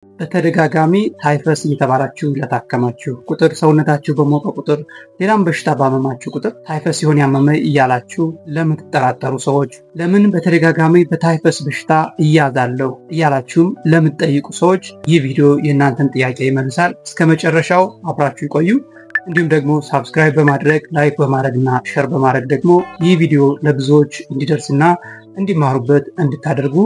በተደጋጋሚ ታይፈስ እየተባላችሁ ለታከማችሁ ቁጥር፣ ሰውነታችሁ በሞቀ ቁጥር፣ ሌላም በሽታ ባመማችሁ ቁጥር ታይፈስ ሲሆን ያመመ እያላችሁ ለምትጠራጠሩ ሰዎች፣ ለምን በተደጋጋሚ በታይፈስ በሽታ እያዛለሁ እያላችሁም ለምትጠይቁ ሰዎች ይህ ቪዲዮ የእናንተን ጥያቄ ይመልሳል። እስከ መጨረሻው አብራችሁ ይቆዩ። እንዲሁም ደግሞ subscribe በማድረግ፣ like በማድረግ እና share በማድረግ ደግሞ ይህ ቪዲዮ ለብዙዎች እንዲደርስና እንዲማሩበት እንድታደርጉ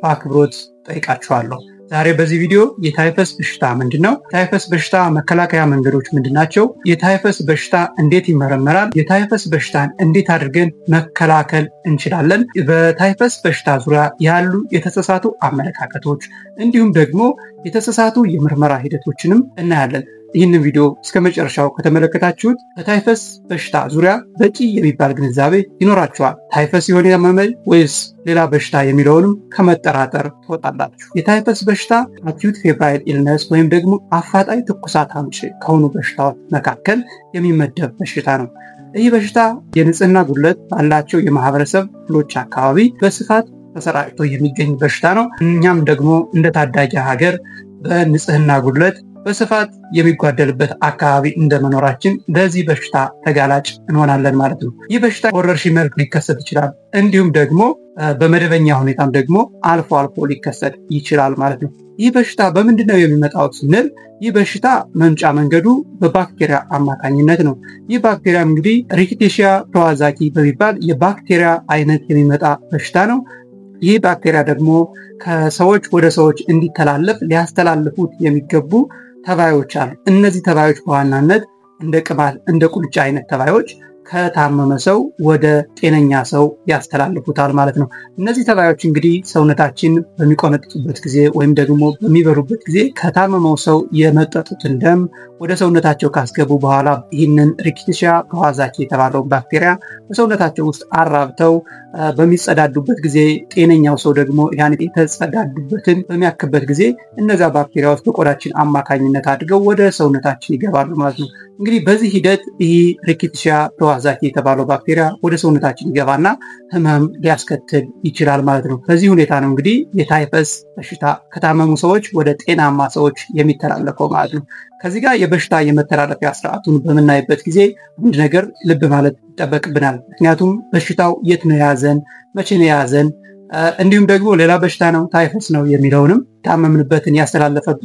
በአክብሮት ጠይቃችኋለሁ። ዛሬ በዚህ ቪዲዮ የታይፈስ በሽታ ምንድን ነው? ታይፈስ በሽታ መከላከያ መንገዶች ምንድን ናቸው? የታይፈስ በሽታ እንዴት ይመረመራል? የታይፈስ በሽታን እንዴት አድርገን መከላከል እንችላለን? በታይፈስ በሽታ ዙሪያ ያሉ የተሳሳቱ አመለካከቶች እንዲሁም ደግሞ የተሳሳቱ የምርመራ ሂደቶችንም እናያለን። ይህንን ቪዲዮ እስከ መጨረሻው ከተመለከታችሁት በታይፈስ በሽታ ዙሪያ በቂ የሚባል ግንዛቤ ይኖራችኋል። ታይፈስ ሲሆን ያመመኝ ወይስ ሌላ በሽታ የሚለውንም ከመጠራጠር ትወጣላችሁ። የታይፈስ በሽታ acute febrile illness ወይም ደግሞ አፋጣኝ ትኩሳት አምጪ ከሆኑ በሽታዎች መካከል የሚመደብ በሽታ ነው። ይህ በሽታ የንጽህና ጉድለት ባላቸው የማህበረሰብ ክፍሎች አካባቢ በስፋት ተሰራጭቶ የሚገኝ በሽታ ነው። እኛም ደግሞ እንደ ታዳጊ ሀገር በንጽህና ጉድለት በስፋት የሚጓደልበት አካባቢ እንደመኖራችን ለዚህ በሽታ ተጋላጭ እንሆናለን ማለት ነው። ይህ በሽታ ወረርሽኝ መልክ ሊከሰት ይችላል። እንዲሁም ደግሞ በመደበኛ ሁኔታም ደግሞ አልፎ አልፎ ሊከሰት ይችላል ማለት ነው። ይህ በሽታ በምንድን ነው የሚመጣው ስንል ይህ በሽታ መምጫ መንገዱ በባክቴሪያ አማካኝነት ነው። ይህ ባክቴሪያ እንግዲህ Rickettsia prowazekii በሚባል የባክቴሪያ አይነት የሚመጣ በሽታ ነው። ይህ ባክቴሪያ ደግሞ ከሰዎች ወደ ሰዎች እንዲተላለፍ ሊያስተላልፉት የሚገቡ ተባዮች አሉ። እነዚህ ተባዮች በዋናነት እንደ ቅማል፣ እንደ ቁንጫ አይነት ተባዮች ከታመመ ሰው ወደ ጤነኛ ሰው ያስተላልፉታል ማለት ነው። እነዚህ ተባዮች እንግዲህ ሰውነታችን በሚቆነጥጡበት ጊዜ ወይም ደግሞ በሚበሉበት ጊዜ ከታመመው ሰው የመጠጡትን ደም ወደ ሰውነታቸው ካስገቡ በኋላ ይህንን Rickettsia prowazekii የተባለውን ባክቴሪያ በሰውነታቸው ውስጥ አራብተው በሚጸዳዱበት ጊዜ ጤነኛው ሰው ደግሞ ያን የተጸዳዱበትን በሚያክበት ጊዜ እነዚያ ባክቴሪያዎች በቆዳችን አማካኝነት አድርገው ወደ ሰውነታችን ይገባሉ ማለት ነው። እንግዲህ በዚህ ሂደት ይህ Rickettsia prowazekii የተባለው ባክቴሪያ ወደ ሰውነታችን ይገባና ህመም ሊያስከትል ይችላል ማለት ነው። በዚህ ሁኔታ ነው እንግዲህ የታይፈስ በሽታ ከታመሙ ሰዎች ወደ ጤናማ ሰዎች የሚተላለፈው ማለት ነው። ከዚህ ጋር የበሽታ የመተላለፊያ ስርዓቱን በምናይበት ጊዜ አንድ ነገር ልብ ማለት ይጠበቅብናል። ምክንያቱም በሽታው የት ነው የያዘን፣ መቼ ነው የያዘን፣ እንዲሁም ደግሞ ሌላ በሽታ ነው ታይፈስ ነው የሚለውንም ታመምንበትን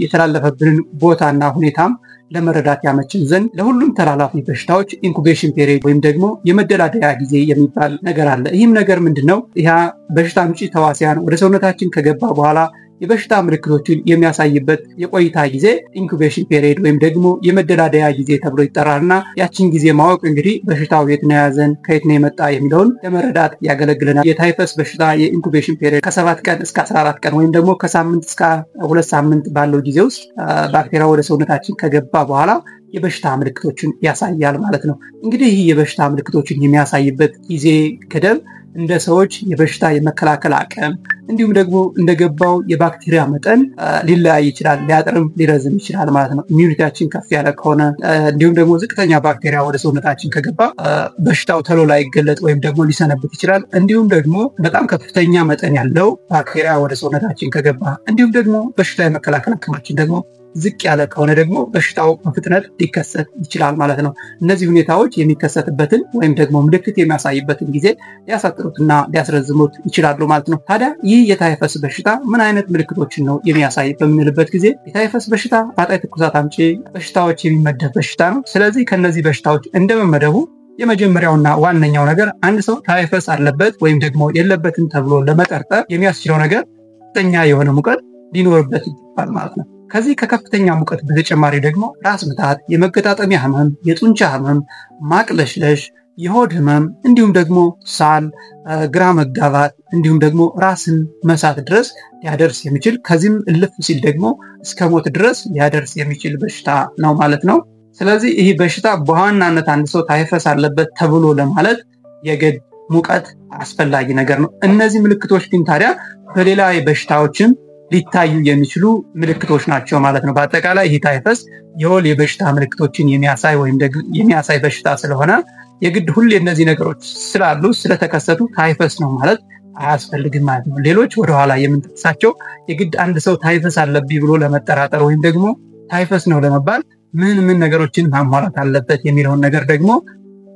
የተላለፈብንን ቦታና ሁኔታም ለመረዳት ያመችን ዘንድ ለሁሉም ተላላፊ በሽታዎች incubation period ወይም ደግሞ የመደላደያ ጊዜ የሚባል ነገር አለ። ይህም ነገር ምንድን ነው? ያ በሽታ አምጪ ተዋሲያን ወደ ሰውነታችን ከገባ በኋላ የበሽታ ምልክቶችን የሚያሳይበት የቆይታ ጊዜ incubation period ወይም ደግሞ የመደላደያ ጊዜ ተብሎ ይጠራል እና ያችን ጊዜ ማወቅ እንግዲህ በሽታው የት ነው የያዘን፣ ከየት ነው የመጣ የሚለውን ለመረዳት ያገለግለናል። የታይፈስ በሽታ የ incubation period ከ7 ቀን እስከ 14 ቀን ወይም ደግሞ ከሳምንት እስከ 2 ሳምንት ባለው ጊዜ ውስጥ ባክቴሪያ ወደ ሰውነታችን ከገባ በኋላ የበሽታ ምልክቶችን ያሳያል ማለት ነው። እንግዲህ ይህ የበሽታ ምልክቶችን የሚያሳይበት ጊዜ ገደብ እንደ ሰዎች የበሽታ የመከላከል አቅም እንዲሁም ደግሞ እንደገባው የባክቴሪያ መጠን ሊለያይ ይችላል። ሊያጥርም ሊረዝም ይችላል ማለት ነው። Immunity ያችን ከፍ ያለ ከሆነ እንዲሁም ደግሞ ዝቅተኛ ባክቴሪያ ወደ ሰውነታችን ከገባ በሽታው ተሎ ላይገለጥ ወይም ደግሞ ሊሰነብት ይችላል። እንዲሁም ደግሞ በጣም ከፍተኛ መጠን ያለው ባክቴሪያ ወደ ሰውነታችን ከገባ እንዲሁም ደግሞ በሽታ የመከላከል አቅማችን ደግሞ ዝቅ ያለ ከሆነ ደግሞ በሽታው በፍጥነት ሊከሰት ይችላል ማለት ነው። እነዚህ ሁኔታዎች የሚከሰትበትን ወይም ደግሞ ምልክት የሚያሳይበትን ጊዜ ሊያሳጥሩትና ሊያስረዝሙት ይችላሉ ማለት ነው። ታዲያ ይህ የታይፈስ በሽታ ምን አይነት ምልክቶችን ነው የሚያሳይ በምንልበት ጊዜ የታይፈስ በሽታ አፋጣኝ ትኩሳት አምጪ በሽታዎች የሚመደብ በሽታ ነው። ስለዚህ ከነዚህ በሽታዎች እንደመመደቡ የመጀመሪያውና ዋነኛው ነገር አንድ ሰው ታይፈስ አለበት ወይም ደግሞ የለበትም ተብሎ ለመጠርጠር የሚያስችለው ነገር ከፍተኛ የሆነ ሙቀት ሊኖርበት ይገባል ማለት ነው። ከዚህ ከከፍተኛ ሙቀት በተጨማሪ ደግሞ ራስ ምታት፣ የመገጣጠሚያ ህመም፣ የጡንቻ ህመም፣ ማቅለሽለሽ፣ የሆድ ህመም እንዲሁም ደግሞ ሳል፣ ግራ መጋባት እንዲሁም ደግሞ ራስን መሳት ድረስ ሊያደርስ የሚችል፣ ከዚህም እልፍ ሲል ደግሞ እስከ ሞት ድረስ ሊያደርስ የሚችል በሽታ ነው ማለት ነው። ስለዚህ ይህ በሽታ በዋናነት አንድ ሰው ታይፈስ አለበት ተብሎ ለማለት የግድ ሙቀት አስፈላጊ ነገር ነው። እነዚህ ምልክቶች ግን ታዲያ በሌላ በሽታዎችም ሊታዩ የሚችሉ ምልክቶች ናቸው ማለት ነው። በአጠቃላይ ይህ ታይፈስ የወል የበሽታ ምልክቶችን የሚያሳይ ወይም የሚያሳይ በሽታ ስለሆነ የግድ ሁሌ እነዚህ ነገሮች ስላሉ ስለተከሰቱ ታይፈስ ነው ማለት አያስፈልግም ማለት ነው። ሌሎች ወደኋላ የምንጠቅሳቸው የግድ አንድ ሰው ታይፈስ አለብኝ ብሎ ለመጠራጠር ወይም ደግሞ ታይፈስ ነው ለመባል ምን ምን ነገሮችን ማሟላት አለበት የሚለውን ነገር ደግሞ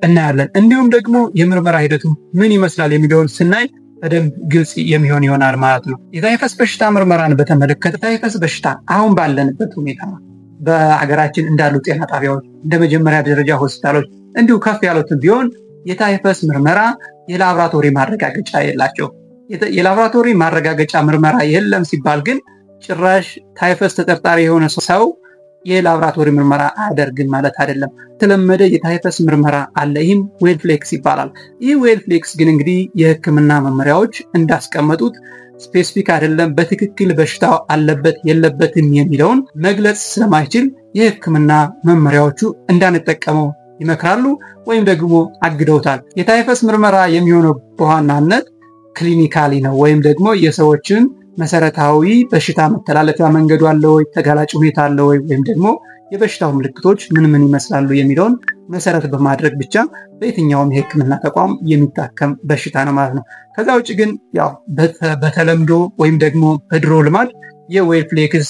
እናያለን። እንዲሁም ደግሞ የምርመራ ሂደቱ ምን ይመስላል የሚለውን ስናይ በደንብ ግልጽ የሚሆን ይሆናል ማለት ነው። የታይፈስ በሽታ ምርመራን በተመለከተ ታይፈስ በሽታ አሁን ባለንበት ሁኔታ በሀገራችን እንዳሉ ጤና ጣቢያዎች፣ እንደ መጀመሪያ ደረጃ ሆስፒታሎች እንዲሁ ከፍ ያሉትን ቢሆን የታይፈስ ምርመራ የላብራቶሪ ማረጋገጫ የላቸው። የላብራቶሪ ማረጋገጫ ምርመራ የለም ሲባል ግን ጭራሽ ታይፈስ ተጠርጣሪ የሆነ ሰው የላብራቶሪ ምርመራ አያደርግም ማለት አይደለም። የተለመደ የታይፈስ ምርመራ አለ። ይህም Weil-Felix ይባላል። ይህ Weil-Felix ግን እንግዲህ የሕክምና መመሪያዎች እንዳስቀመጡት specific አይደለም። በትክክል በሽታው አለበት የለበትም የሚለውን መግለጽ ስለማይችል የሕክምና መመሪያዎቹ እንዳንጠቀመው ይመክራሉ ወይም ደግሞ አግደውታል። የታይፈስ ምርመራ የሚሆነው በዋናነት clinically ነው ወይም ደግሞ የሰዎችን መሰረታዊ በሽታ መተላለፊያ መንገዱ አለ ወይ፣ ተጋላጭ ሁኔታ አለ ወይ፣ ወይም ደግሞ የበሽታው ምልክቶች ምን ምን ይመስላሉ የሚለውን መሰረት በማድረግ ብቻ በየትኛውም የሕክምና ተቋም የሚታከም በሽታ ነው ማለት ነው። ከዛ ውጭ ግን ያው በተለምዶ ወይም ደግሞ በድሮ ልማድ የ Weil-Felix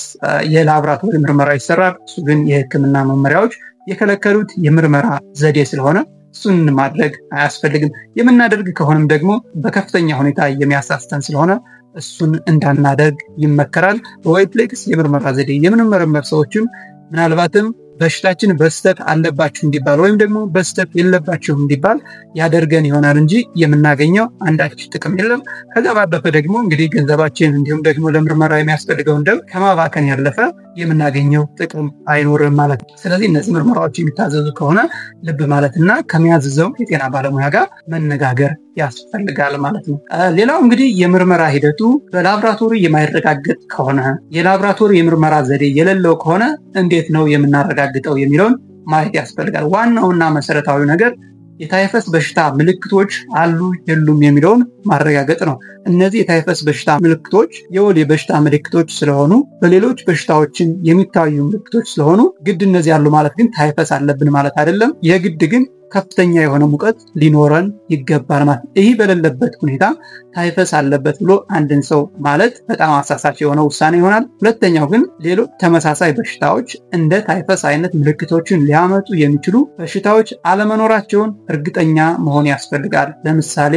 የላብራቶሪ ምርመራ ይሰራል። እሱ ግን የሕክምና መመሪያዎች የከለከሉት የምርመራ ዘዴ ስለሆነ እሱን ማድረግ አያስፈልግም። የምናደርግ ከሆነም ደግሞ በከፍተኛ ሁኔታ የሚያሳስተን ስለሆነ እሱን እንዳናደርግ ይመከራል። በ Weil-Felix የምርመራ ዘዴ የምንመረመር ሰዎችም ምናልባትም በሽታችን በስተት አለባችሁ እንዲባል ወይም ደግሞ በስተት የለባችሁም እንዲባል ያደርገን ይሆናል እንጂ የምናገኘው አንዳች ጥቅም የለም። ከዛ ባለፈ ደግሞ እንግዲህ ገንዘባችን እንዲሁም ደግሞ ለምርመራ የሚያስፈልገውን ደም ከማባከን ያለፈ የምናገኘው ጥቅም አይኖርም ማለት ነው። ስለዚህ እነዚህ ምርመራዎች የሚታዘዙ ከሆነ ልብ ማለትና ከሚያዝዘው የጤና ባለሙያ ጋር መነጋገር ያስፈልጋል ማለት ነው። ሌላው እንግዲህ የምርመራ ሂደቱ በላብራቶሪ የማይረጋገጥ ከሆነ፣ የላብራቶሪ የምርመራ ዘዴ የሌለው ከሆነ እንዴት ነው የምናረጋግጠው የሚለውን ማየት ያስፈልጋል። ዋናውና መሰረታዊ ነገር የታይፈስ በሽታ ምልክቶች አሉ የሉም የሚለውን ማረጋገጥ ነው። እነዚህ የታይፈስ በሽታ ምልክቶች የወል የበሽታ ምልክቶች ስለሆኑ፣ በሌሎች በሽታዎችን የሚታዩ ምልክቶች ስለሆኑ ግድ እነዚህ ያሉ ማለት ግን ታይፈስ አለብን ማለት አይደለም። የግድ ግን ከፍተኛ የሆነ ሙቀት ሊኖረን ይገባል ማለት ነው። ይህ በሌለበት ሁኔታ ታይፈስ አለበት ብሎ አንድን ሰው ማለት በጣም አሳሳች የሆነ ውሳኔ ይሆናል። ሁለተኛው ግን ሌሎች ተመሳሳይ በሽታዎች እንደ ታይፈስ አይነት ምልክቶችን ሊያመጡ የሚችሉ በሽታዎች አለመኖራቸውን እርግጠኛ መሆን ያስፈልጋል። ለምሳሌ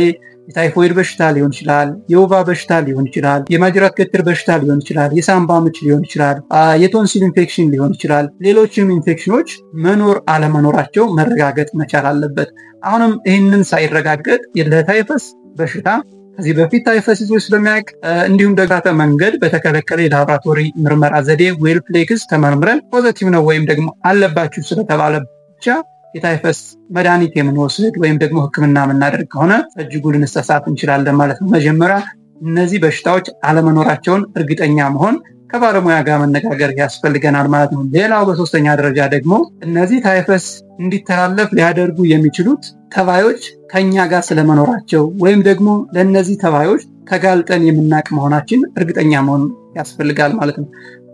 የታይፎይድ በሽታ ሊሆን ይችላል፣ የወባ በሽታ ሊሆን ይችላል፣ የማጅራት ገትር በሽታ ሊሆን ይችላል፣ የሳምባ ምች ሊሆን ይችላል፣ የቶንሲል ኢንፌክሽን ሊሆን ይችላል። ሌሎችም ኢንፌክሽኖች መኖር አለመኖራቸው መረጋገጥ መቻል አለበት። አሁንም ይህንን ሳይረጋገጥ ለታይፈስ በሽታ ከዚህ በፊት ታይፈስ ይዞ ስለሚያውቅ እንዲሁም ደግሞ መንገድ በተከለከለ የላብራቶሪ ምርመራ ዘዴ Weil-Felix ተመርምረን positive ነው ወይም ደግሞ አለባችሁ ስለተባለ ብቻ የታይፈስ መድኃኒት የምንወስድ ወይም ደግሞ ሕክምና የምናደርግ ከሆነ እጅጉ ልንሳሳት እንችላለን ማለት ነው። መጀመሪያ እነዚህ በሽታዎች አለመኖራቸውን እርግጠኛ መሆን፣ ከባለሙያ ጋር መነጋገር ያስፈልገናል ማለት ነው። ሌላው በሶስተኛ ደረጃ ደግሞ እነዚህ ታይፈስ እንዲተላለፍ ሊያደርጉ የሚችሉት ተባዮች ከኛ ጋር ስለመኖራቸው ወይም ደግሞ ለእነዚህ ተባዮች ተጋልጠን የምናውቅ መሆናችን እርግጠኛ መሆን ያስፈልጋል ማለት ነው።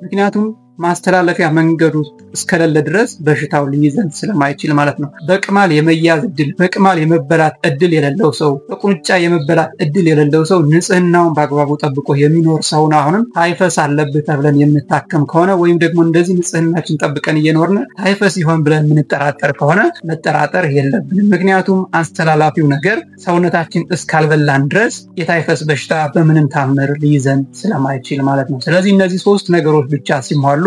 ምክንያቱም ማስተላለፊያ መንገዱ እስከሌለ ድረስ በሽታው ሊይዘን ስለማይችል ማለት ነው። በቅማል የመያዝ እድል፣ በቅማል የመበላት እድል የሌለው ሰው፣ በቁንጫ የመበላት እድል የሌለው ሰው፣ ንጽህናውን በአግባቡ ጠብቆ የሚኖር ሰውን አሁንም ታይፈስ አለብህ ተብለን የምታከም ከሆነ ወይም ደግሞ እንደዚህ ንጽህናችን ጠብቀን እየኖርን ታይፈስ ይሆን ብለን የምንጠራጠር ከሆነ መጠራጠር የለብንም። ምክንያቱም አስተላላፊው ነገር ሰውነታችን እስካልበላን ድረስ የታይፈስ በሽታ በምንም ታምር ሊይዘን ስለማይችል ማለት ነው። ስለዚህ እነዚህ ሶስት ነገሮች ብቻ ሲሟሉ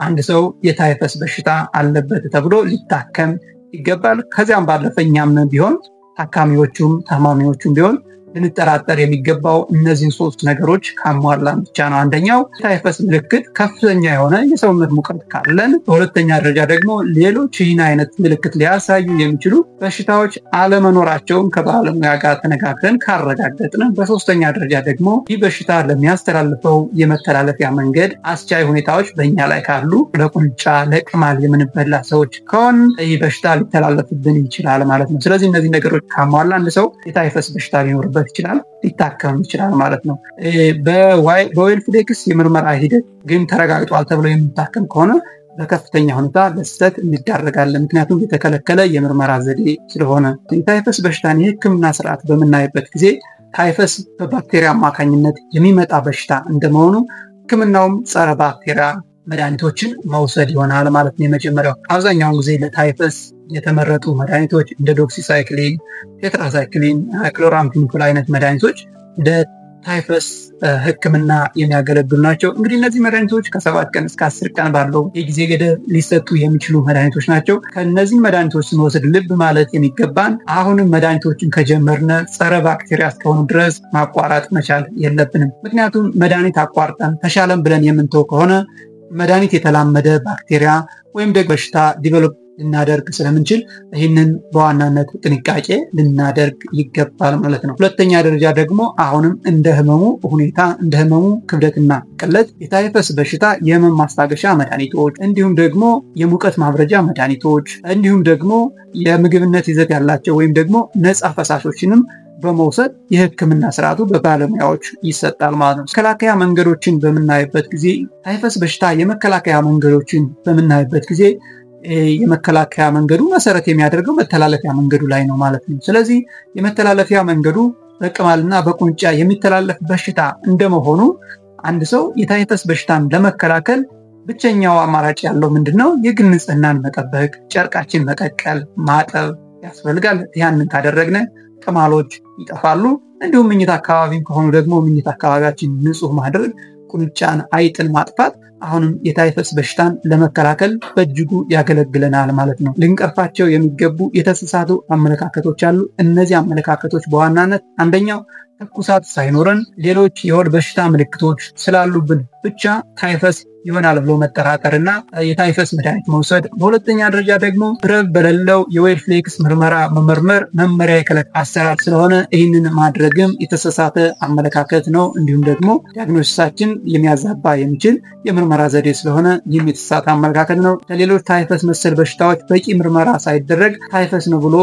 አንድ ሰው የታይፈስ በሽታ አለበት ተብሎ ሊታከም ይገባል። ከዚያም ባለፈ እኛም ቢሆን ታካሚዎቹም ታማሚዎቹም ቢሆን ልንጠራጠር የሚገባው እነዚህን ሶስት ነገሮች ካሟላን ብቻ ነው። አንደኛው የታይፈስ ምልክት ከፍተኛ የሆነ የሰውነት ሙቀት ካለን፣ በሁለተኛ ደረጃ ደግሞ ሌሎች ይህን አይነት ምልክት ሊያሳዩ የሚችሉ በሽታዎች አለመኖራቸውን ከባለሙያ ጋር ተነጋግረን ካረጋገጥን፣ በሶስተኛ ደረጃ ደግሞ ይህ በሽታ ለሚያስተላልፈው የመተላለፊያ መንገድ አስቻይ ሁኔታዎች በእኛ ላይ ካሉ፣ ለቁንጫ ለቅማል የምንበላ ሰዎች ከሆን ይህ በሽታ ሊተላለፍብን ይችላል ማለት ነው። ስለዚህ እነዚህ ነገሮች ካሟላ አንድ ሰው የታይፈስ በሽታ ሊኖርበት ይችላል፣ ሊታከም ይችላል ማለት ነው። በ Weil-Felix የምርመራ ሂደት ግን ተረጋግጧል ተብሎ የሚታከም ከሆነ በከፍተኛ ሁኔታ ለስህተት እንዳረጋለን። ምክንያቱም የተከለከለ የምርመራ ዘዴ ስለሆነ። የታይፈስ በሽታን የሕክምና ስርዓት በምናይበት ጊዜ ታይፈስ በባክቴሪያ አማካኝነት የሚመጣ በሽታ እንደመሆኑ ሕክምናውም ጸረ ባክቴሪያ መድኃኒቶችን መውሰድ ይሆናል ማለት ነው። የመጀመሪያው አብዛኛውን ጊዜ ለታይፈስ የተመረጡ መድኃኒቶች እንደ doxycycline፣ tetracycline፣ chloramphenicol አይነት መድኃኒቶች ለታይፈስ ሕክምና የሚያገለግሉ ናቸው። እንግዲህ እነዚህ መድኃኒቶች ከ7 ቀን እስከ 10 ቀን ባለው የጊዜ ገደብ ሊሰጡ የሚችሉ መድኃኒቶች ናቸው። ከእነዚህ መድኃኒቶች ስንወስድ ልብ ማለት የሚገባን አሁንም መድኃኒቶችን ከጀመርነ ጸረ ባክቴሪያ እስከሆኑ ድረስ ማቋረጥ መቻል የለብንም። ምክንያቱም መድኃኒት አቋርጠን ተሻለን ብለን የምንተው ከሆነ መድኃኒት የተላመደ ባክቴሪያ ወይም ደግሞ በሽታ develop ልናደርግ ስለምንችል ይህንን በዋናነት ጥንቃቄ ልናደርግ ይገባል ማለት ነው። ሁለተኛ ደረጃ ደግሞ አሁንም እንደ ህመሙ ሁኔታ፣ እንደ ህመሙ ክብደትና ቅለት የታይፈስ በሽታ የህመም ማስታገሻ መድኃኒቶች፣ እንዲሁም ደግሞ የሙቀት ማብረጃ መድኃኒቶች፣ እንዲሁም ደግሞ የምግብነት ይዘት ያላቸው ወይም ደግሞ ነፃ ፈሳሾችንም በመውሰድ የህክምና ስርዓቱ በባለሙያዎች ይሰጣል ማለት ነው። መከላከያ መንገዶችን በምናይበት ጊዜ፣ ታይፈስ በሽታ የመከላከያ መንገዶችን በምናይበት ጊዜ የመከላከያ መንገዱ መሰረት የሚያደርገው መተላለፊያ መንገዱ ላይ ነው ማለት ነው። ስለዚህ የመተላለፊያ መንገዱ በቅማልና በቁንጫ የሚተላለፍ በሽታ እንደመሆኑ አንድ ሰው የታይፈስ በሽታን ለመከላከል ብቸኛው አማራጭ ያለው ምንድን ነው? የግል ንጽህናን መጠበቅ፣ ጨርቃችን መቀቀል፣ ማጠብ ያስፈልጋል። ያንን ካደረግነ ቅማሎች ይጠፋሉ። እንዲሁም ምኝታ አካባቢ ከሆኑ ደግሞ ምኝታ አካባቢያችን ንጹህ ማድረግ፣ ቁንጫን፣ አይጥን ማጥፋት አሁንም የታይፈስ በሽታን ለመከላከል በእጅጉ ያገለግለናል ማለት ነው። ልንቀርፋቸው የሚገቡ የተሳሳቱ አመለካከቶች አሉ። እነዚህ አመለካከቶች በዋናነት አንደኛው ትኩሳት ሳይኖረን ሌሎች የሆድ በሽታ ምልክቶች ስላሉብን ብቻ ታይፈስ ይሆናል ብሎ መጠራጠር እና የታይፈስ መድኃኒት መውሰድ። በሁለተኛ ደረጃ ደግሞ ረብ በሌለው የዌልፍሌክስ ምርመራ መመርመር መመሪያ የከለከለው አሰራር ስለሆነ ይህንን ማድረግም የተሳሳተ አመለካከት ነው። እንዲሁም ደግሞ diagnosis ኣችን የሚያዛባ የሚችል የምርመራ ዘዴ ስለሆነ ይህም የተሳሳተ አመለካከት ነው። ለሌሎች ታይፈስ መሰል በሽታዎች በቂ ምርመራ ሳይደረግ ታይፈስ ነው ብሎ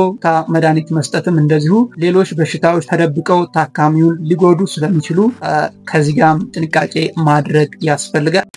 መድኃኒት መስጠትም እንደዚሁ ሌሎች በሽታዎች ተደብቀው ታካሚውን ሊጎዱ ስለሚችሉ ከዚህ ጋርም ጥንቃቄ ማድረግ ያስፈልጋል።